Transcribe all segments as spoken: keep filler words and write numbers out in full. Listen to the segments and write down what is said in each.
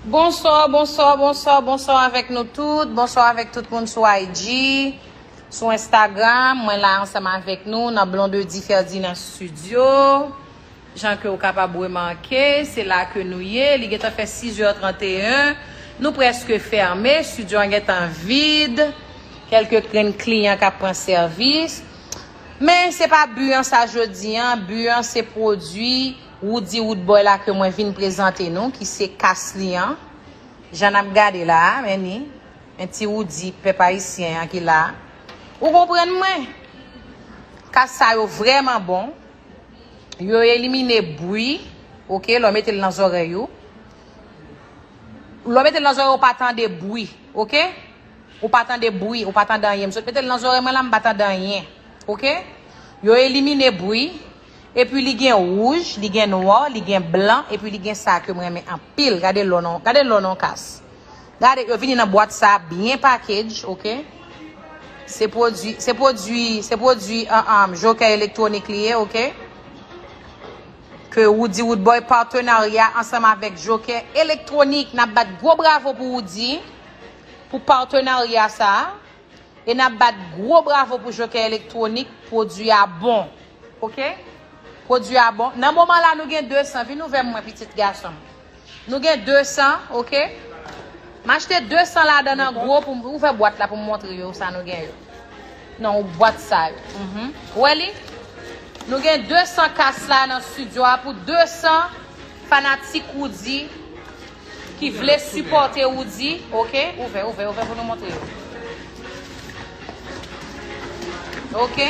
Bonswa, bonswa, bonswa, bonswa avèk nou tout. Bonswa avèk tout moun sou I G, sou Instagram. Mwen la ansanm avèk nou nan Blondedy Ferdinand Studio. Jan ke w kapab remake, se la ke nou ye. Li gentan fè sis è tranteyen. Nou prèske fèmen. Studio an gentan vid. Kèlke grenn kliyan k ap pran sèvis. Men se pa bi an sa jodi an. Bi an se pwodui Woody Woodboy la ke mwen vin prezante nou, ki se kas li an. Jan n ap gade la a, men ni. Men ti Woody, pèp ayisyen an ki la a. Ou konprann mwen? Kas sa yo vrèman bon. Yo elimine bri, oke, lè w mete l nan zòrèy ou. Lè w mete l nan zòrèy ou, ou pa tande bri, oke? Ou pa tande bri, ou pa tande anyen. M sot mete l nan zòrèy mwen la, m pa tande anyen, oke? Yo elimine bri, epi li gen wouj, li gen nwa, li gen blan, epi li gen sa ke m renmen anpil. Gade lò non, gade lò non kas. Gade, yo vini nan bwat sa a byen package, oke? Se pwodui, se pwodui, se pwodui, um, um, Jokè Elektwonik li ye, oke? Ke Woody Woodboy patenarya ansanm avèk Jokè Elektwonik, n ap bat gwo bravo pou Woody, pou patenarya sa a. E n ap bat gwo bravo pou Jokè Elektwonik, pwodui a bon. Oke? Pwodui a bon. Nan moman la, nou gen de san. Vin ouvè mwen, pitit gason m. Nou gen de san, oke? M achte de san ladan nan gwo pou m ouvè bwat la pou m montre yo sa nou gen yo. Nan bwat sa yo. Mhm. Ou wè li? Nou gen de san kas la nan estidyo a pou de san fanatik Woody ki vle sipòte Woody, oke? Ouvè, ouvè, ouvè pou nou montre yo. Oke?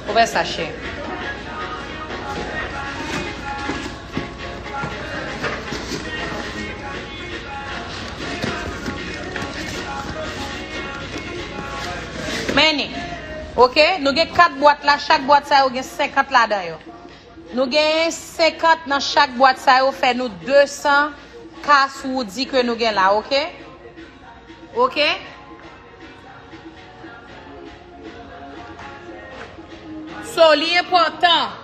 Ouvè sa, chè. Men ni. Oke? Nou gen kat bwat la, chak bwat sa yo gen senkant ladan yo. Nou genyen senkant nan chak bwat sa yo, fè nou de san kas Woody ke nou gen la, oke? Oke? So, li enpòtan.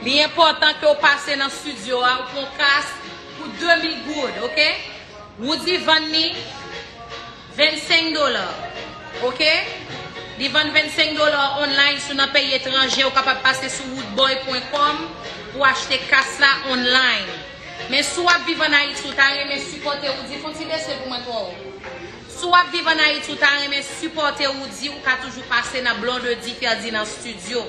Li enpòtan ke w pase nan estidyo a, ou pran kas pou de mil goud, oke? Woody vann li vennsenk dola, oke? Li vann vennsenk dola online, si w nan peyi etranje, ou kapab pase sou woodboy pwen kòm pou w achte kas la online. Men si w ap viv ann Ayiti, ou ta renmen sipòte Woody, fè yon ti bese l pou mwen twò wo. Si w ap viv ann Ayiti, ou ta renmen sipòte Woody, ou ka toujou pase nan Blondedy Ferdinand Studio.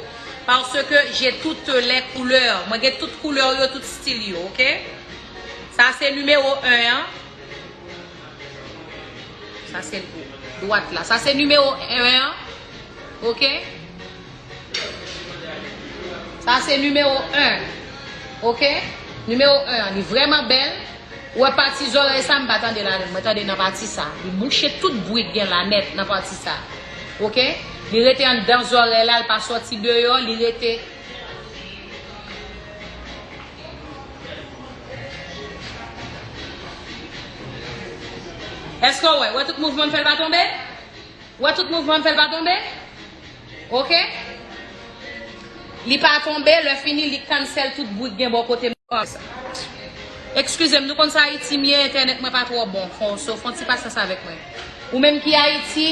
Parce que j'ai toutes les couleurs. Mwen gen tout koulè yo, tout stil yo, oke? Sa se nimewo en an. Sa se dwat la. Sa se nimewo en an. Oke? Sa se nimewo en. Oke? Nimewo en an. Li vrèman bèl. Ou wè pati zòrèy sa, m pa tande ladan l. Mwen tande nan pati sa. Li bouche tout bri k gen la nèt nan pati sa. Oke? Li rete anndan zòrèy la, l pa sòti deyò, li rete. Èske w wè? Wè tout mouvman m fè l pa tonbe? Wè tout mouvman m fè l pa tonbe? Oke? Li pa tonbe, lè fini, li cancel tout bri k gen bò kote m. Eskize m, nou konn sa Ayiti m ye, entènèt mwen pa twò bon. Fò, so, fè yon ti pasyans avèk mwen. Ou menm ki Ayiti,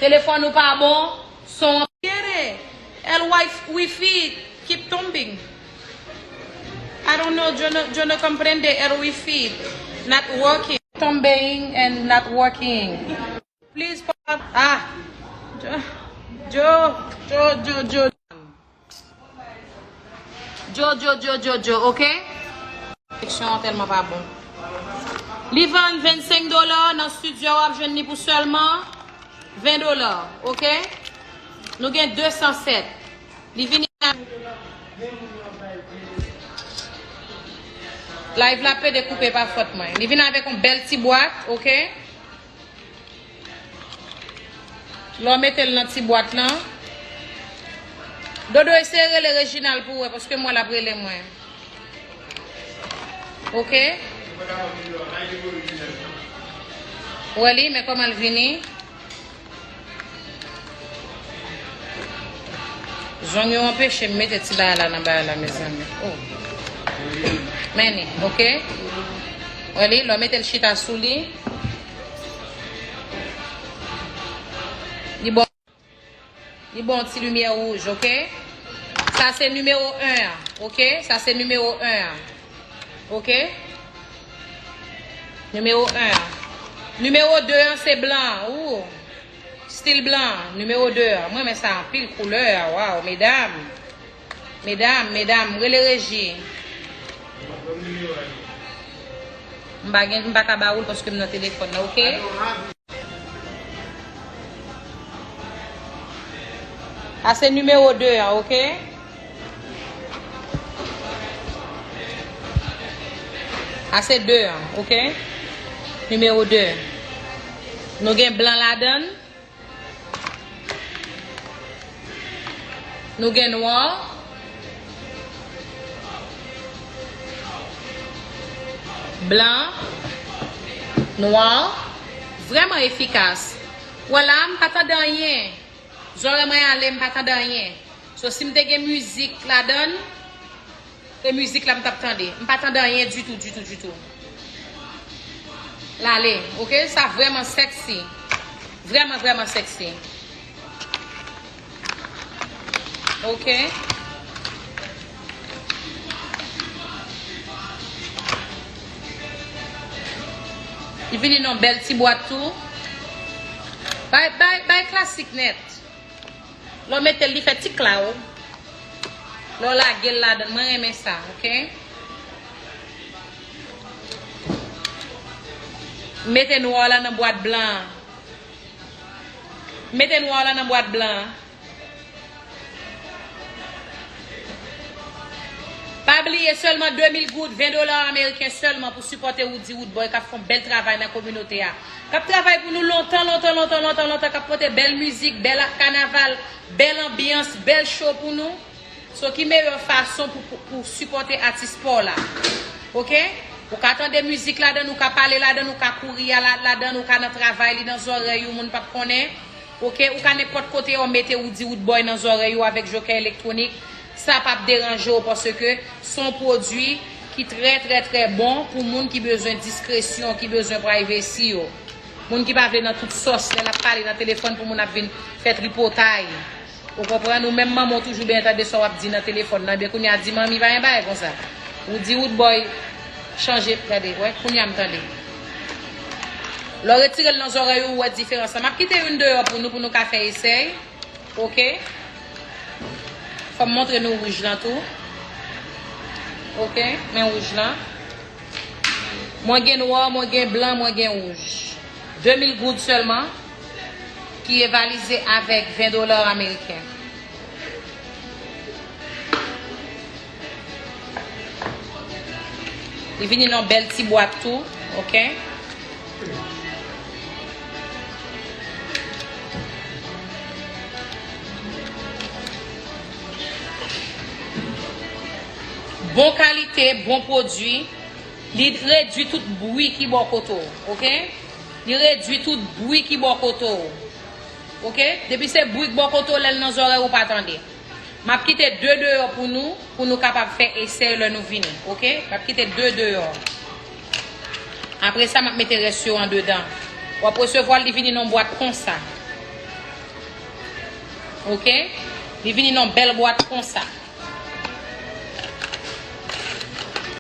telefòn ou pa bon, son. Quiere el wifi keep tombing. I don't know, yo no, yo no comprende el wifi not working. Tombing and not working. Please, pa, ah. Yo, yo, yo, yo, yo. Yo, yo, yo, yo, yo, oke? Koneksyon an tèlman pa bon. Li vann vennsenk dola nan estidyo, w ap jwenn li pou sèlman ven dola, oke? Nou gen de san sèt. Li vini a-, live la pede koupe pa fòt mwen. Li vin avèk yon bèl ti bwat, oke? Lè w mete l nan ti bwat lan. Dodo, eseye rele Reginald pou w wè, paske m wè l ap rele mwen. Oke? Ou wè li, men kòman l vini. Zong yo anpeche m mete ti bagay la nan bagay la, mezanmi. Oh. Men li, oke? Wè li, lè w mete l chita sou li, li bon. Li bon ti limyè wouj, oke? Sa se nimewo en an, oke? Sa se nimewo en an, oke? Nimewo en an. Nimewo de an se blan, ou. Stil blan, nimewo de an. Mwen renmen sa anpil, koulè a, waw, medam. Medam, medam, rele reji. M pa gen, m pa ka ba ou l paske m nan telefòn nan, oke? Sa se nimewo de an, oke? Sa se de an, oke? Nimewo de. Nou gen blan ladan l. Nou gen nwa. Blan. Nwa. Vrèman efikas. Wè la, m pa tande anyen. Zòrèy mwen ale, m pa tande anyen. So, si m te gen mizik ladan l, e mizik la m t ap tande. M pa tande anyen ditou, ditou, ditou. L ale, oke? Sa vrèman sexy. Vrèman, vrèman sexy. Oke? Li vini nan bèl ti bwat tou. Bay, bay, bay klasik nèt. Lè w mete l, li fè ti klaw. Lè w lage l ladan l, mwen renmen sa, oke? Mete nwa w la nan bwat blan an. Mete nwa w la nan bwat blan an. Pa bliye, sèlman de mil goud, ven dola ameriken sèlman pou sipòte Woody Woodboy k ap fè yon bèl travay nan kominote a. K ap travay pou nou lontan, lontan, lontan, lontan, lontan, k ap pote bèl mizik, bèl kanaval, bèl anbyans, bèl show pou nou. So, ki meyè fason pou, pou, pou sipòte atis pa w la? Oke? Ou ka tande mizik ladan l, ou ka pale ladan l, ou ka kouri a la, ladan l, ou ka nan travay, li nan zòrèy ou, moun p ap konnen. Oke, ou ka nenpòt kote yo mete Woody Woodboy nan zòrèy ou avèk jokè elektwonik. Sa p ap deranje w paske se yon pwodui ki trè, trè, trè bon pou moun ki bezwen diskresyon, ki bezwen privacy yo. Moun ki pa vle nan tout sòs, lè l ap pale nan telefòn pou moun ap vin fè tripotay. Ou konprann? Ou menm manman w toujou byen tande sa w ap di nan telefòn nan. Ebyen kounye a di manmi pa gen bagay konsa. Woody Woodboy chanje, gade, wè, kounye a m tande. Lè w retire l nan zòrèy ou, ou wè diferans lan. M ap kite youn deyò pou nou, pou nou ka fè esèy. Oke? Fò m montre nou wouj lan tou. Oke? Men wouj lan. Mwen gen nwa, mwen gen blan, mwen gen wouj. De mil goud sèlman, ki evalize avèk ven dola ameriken. Li vini nan bèl ti bwat tou, oke? Bon kalite, bon pwodui. Li redui tout bri ki bò kote w, oke? Li redui tout bri ki bò kote w. Oke? Depi se bri k bò kote w, lè l nan zòrèy ou pa tande. M ap kite de deyò pou nou, pou nou kapab fè esèy lè nou vini. Oke? M ap kite de deyò. Apre sa, m ap mete rès yo andedan. W ap resevwa l, li vini nan bwat konsa. Oke? Li vini nan bèl bwat konsa.